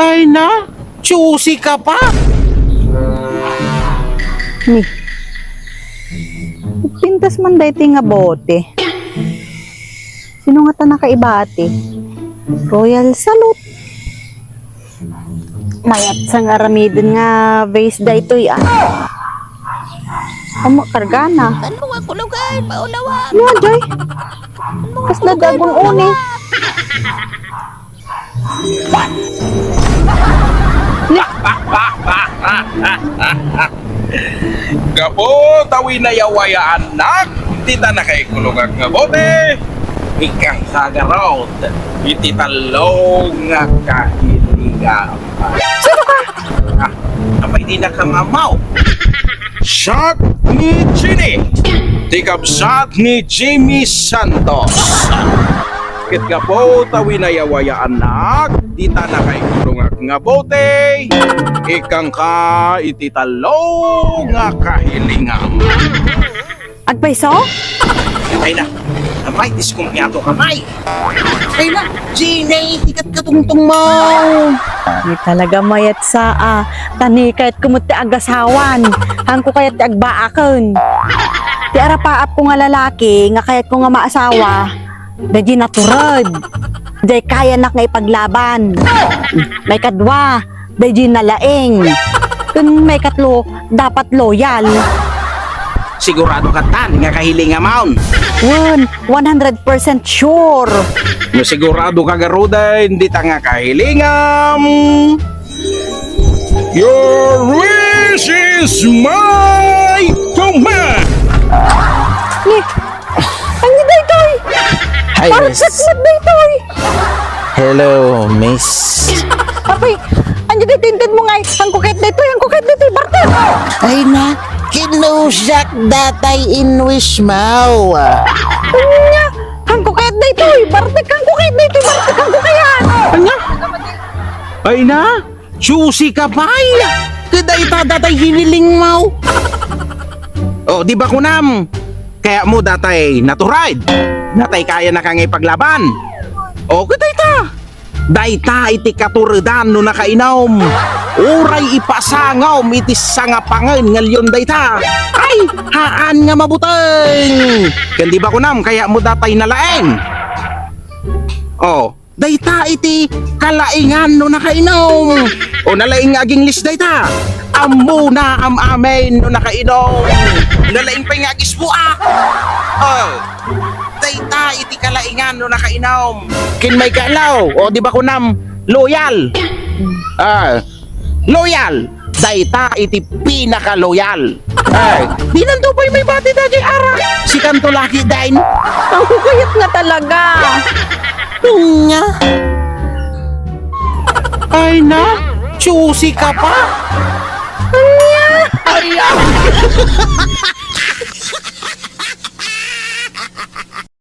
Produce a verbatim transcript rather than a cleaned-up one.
Ay na, choosy ka pa? Ni, pintas man daytoy nga bote. Sino nga ta nakaibati? Royal Salute. Mayat sa nga aramiden nga vase daytoy, ah. Amo, kargana. Ano nga kulugan? Maulawan. Ano, Joy? Kasla dagun uni. Gapu ta winayawayaanak dita nakaikulongak nga bote, ikkan sa garod iti tallo nga kahilingan. Sino ka? Ah, apay di nakamamaw? Shot ni Genie, ti kabsat ni Jimmy Santos. Ket gapu ta winayawayaanak dita nakaikulongak nga bote, ikkanka iti tallo nga kahilingan. Agpayso? Ay na, amay, diskumpiado ka, may. Ay na, Genie, ikat katungtong mo. Di talaga mayat sa, ah, tanikayat kumot ti agasawan. Hangko kayat ti agbaaken. Ti arapaap ko nga lalaki nga kayat ko nga maasawa, daydi natured. Jay kayanak nga ipaglaban. Maikadua, daydi nalaing. Ken maikatlo, dapat loyal. Sigurado ka tan nga kahilinga maun? Wen, one hundred percent sure. No sigurado ka garuden dita nga kahilingam, your wish is my command. Ni, ania daytoy? Hi, Parang miss. Sakit daytoy. Hello, miss. Apay, ania daytoy inted mo ngay? Hangko kayat daytoy, hangko kayat daytoy, bartek. Ay na, kinusak datay in wish mo. Ania, hangko kayat daytoy, bartek, hangko kayat daytoy, bartek, hangko kayat. Ania? Ay na? Choosy ka pay! Ket dayta datay hiniling mo. O, di ba kunam? Kayat mo datay natured? Datay kayanak nga ipaglaban? O, ket dayta. Dayta iti katuredan no nakainom. Uray ipasangom iti sangapangen nga leon dayta. Ay, haan nga mabuteng! Ken di ba kunam, kayat mo datay nalaing? O, dayta iti kalaingan no nakainom. O, nalaing nga aginglis dayta. Ammona am-amin no nakainom. Nalaing pay nga agisbuak. O, dayta iti kalaingan no nakainom. Ken maikatlo, o, di ba kunam, loyal. Ah, loyal. Dayta iti pinaka-loyal. Ay, dinanto pay maibati daydiay arak. Sikanto laki, dayta. Hangko kayat nga talaga. Ania? Ay na, choosy ka pa. Ania? Ay, ah.